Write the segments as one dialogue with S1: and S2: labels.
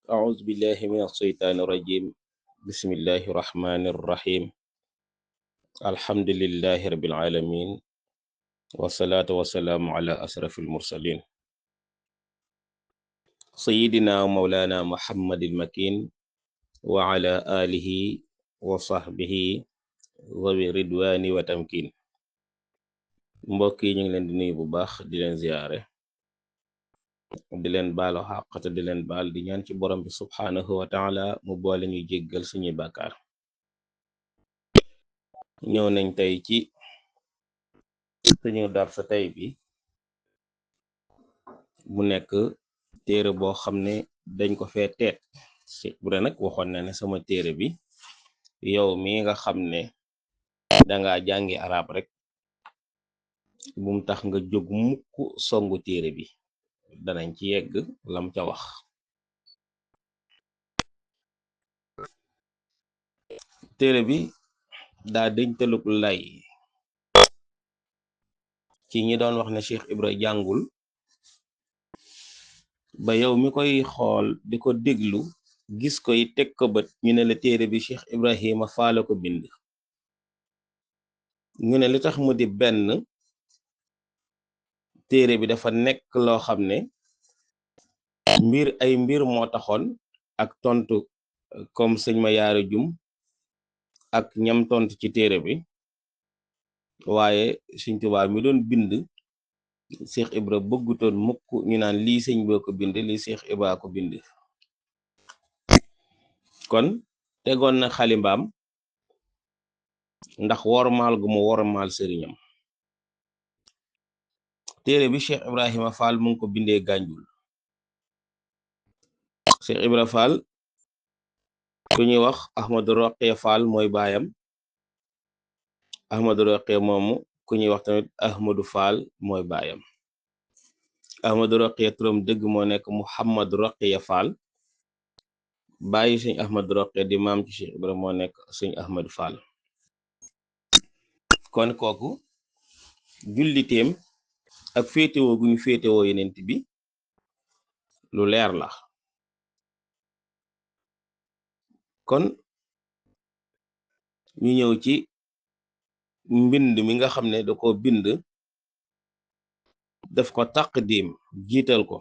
S1: أعوذ بالله من الشيطان الرجيم بسم الله الرحمن الرحيم الحمد لله رب العالمين والصلاة والسلام على أشرف المرسلين سيدنا ومولانا محمد المكين وعلى آله وصحبه ذوي الرضوان وتمكين mbokk yi ñu ngi leen di nuyu bu baax di leen ziyaare di leen baalu xaq te di leen baal di ñaan ci borom bi subhaanahu wa taala mu boole ñu jéggal suñuy bàkkaar ñëw nañ tey ci suñu dar sa tey bi mu nekk téere boo xam ne dañ ko fee teet bu re nag waxoon na ne sama téere bi yow mi nga xam ne danga jàngi arab rek bum tax nga jóg mukk songu téere bi danañ ci yegg lam ca wax téere bi daa dëñtaluk lay ci ñi doon wax ne Cheikh Ibra jàngul ba yow mi koy xool di ko déglu gis koy teg ko bët ñu ne la téere bi Cheikh Ibrahima Faal ko bind ñu ne li tax mu di benn téere bi dafa nekk loo xam ne ay mbir moo taxoon ak tontu comme sëñ ma yaara jum ak ñam tontu ci téere bi waaye Sëñ Tuubaa mi doon bind Cheikh Ibra bëggutoon mukk ñu naan lii sëñ boo ko bind lii Cheikh Ibra ko bind kon tegoon na xalimbaam ndax wormaal gu mu wormaal sëriñam téere bi Cheikh Ibrahima Fall mu ngi ko bindee Gànjul Cheikh Ibra Fall ku ñuy wax Ahmadou Roqee Fall mooy baayam Ahmadou Roqee moomu ku ñuy wax tamit Ahmadou Fall mooy baayam Ahmadou Roqee turam dëgg moo nekk Muhammad Roqee Fall bàyyi sëñ Ahmadou Roqee di maam ci Cheikh Ibra moo nekk sëñ Ahmadou Fall kon kooku julliteem ak féetewoo gu ñu féetewoo yenent bi lu leer la kon ñu ñëw ci mbind mi nga xam ne da ko bind daf ko taqdim jiital ko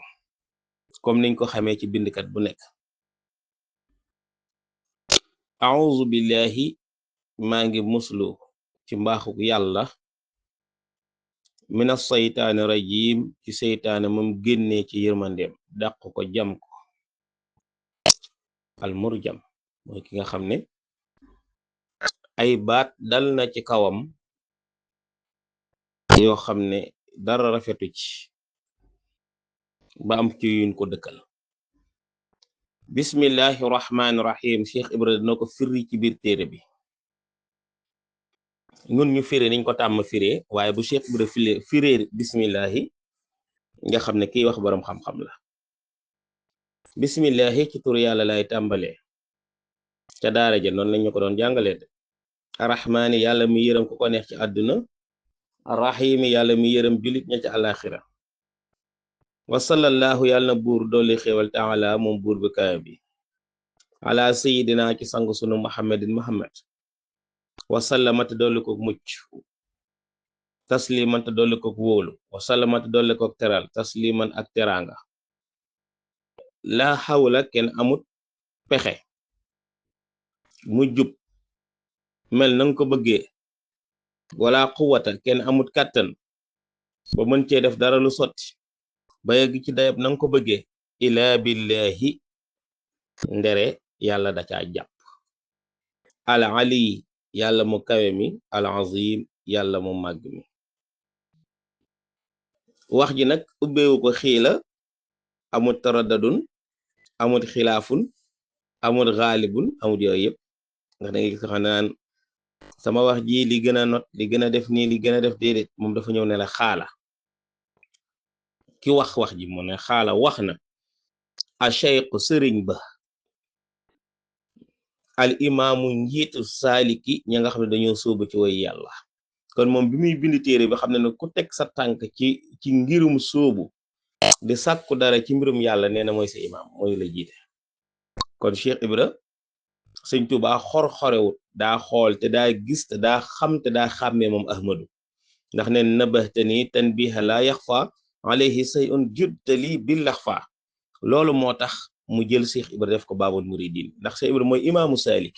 S1: comme niñ ko xamee ci bindkat bu nekk a'uuzu billahi maa ngi muslu ci mbaaxuk yàlla mina saytaani rajim ci seytaane moom génnee ci yërmandeem dàq ko jam ko al murjam mooy ki nga xam ne ay baat dal na ci kawam yoo xam ne dara rafetu ci ba am ci yuñ ko dëkkal bismillahi rahmaani rahim Cheikh Ibra dina ko firi ci biir téere bi ñun ñu firé niñ ko tàmm firé waaye bu Cheikh Ibra firé bismillahi nga xam ne kiy wax boroom xam-xam la bismillahi ci tur yàlla lay tàmbalee ca daara ja noonu lañu ko doon jàngalee de arrahmaani yàlla mi yërëm ku ko neex ci àdduna arrahimi yàlla mi yërëm julit ña ci àlaxira wa sallallahu yàlla na buur dolli xéewal taala moom buur bi kaaya bi ala sayidina ci sang sunu muhammadin muhammad wasallamata dolli ko mucc taslimanta dolli ko wóolu wasallamata dolli ko teral tasliman ak teranga la xawla kenn amut pexe mu jub mel nanga ko bëggee wala quwwata kenn amut kàttan ba mën cee def dara lu sotti ba yegg ci dayab nanga ko bëggee ilaa billahi ndere yàlla da caa jàpp al ali yàlla mu kawe mi al azim yàlla mu màgg mi wax ji nag ubbeewu ko xiila amut taraddadun amut xilaafun amut xaalibun amut yooyu yëpp nga da nga gis xam naan sama wax ji li gën a not li gën a def nii li gën a def déedéet moom dafa ñëw ne la xaala ki wax ji mu ne xaala wax na a cheikhu sëriñ ba al imaamu njiitu saaliki ña nga xam ne dañoo sóobu ci way yàlla kon moom bi muy bind téere bi xam ne ne ku teg sa tànk ci ngirum sóobu di sàkku dara ci mbirum yàlla nee na mooy sa imaam mooy la jiite kon Cheikh Ibra sëñ Tuubaa xor-xorewut daa xool te daa gis te daa xam te daa xàmmee moom Ahmadu ndax ne nabahtani tanbiha laa yaxfa alayhi sayun juddali bil laxfa loolu moo tax mu jël Cheikh Ibra def ko baabul muridin ndax Cheikh Ibra mooy imaamu saalik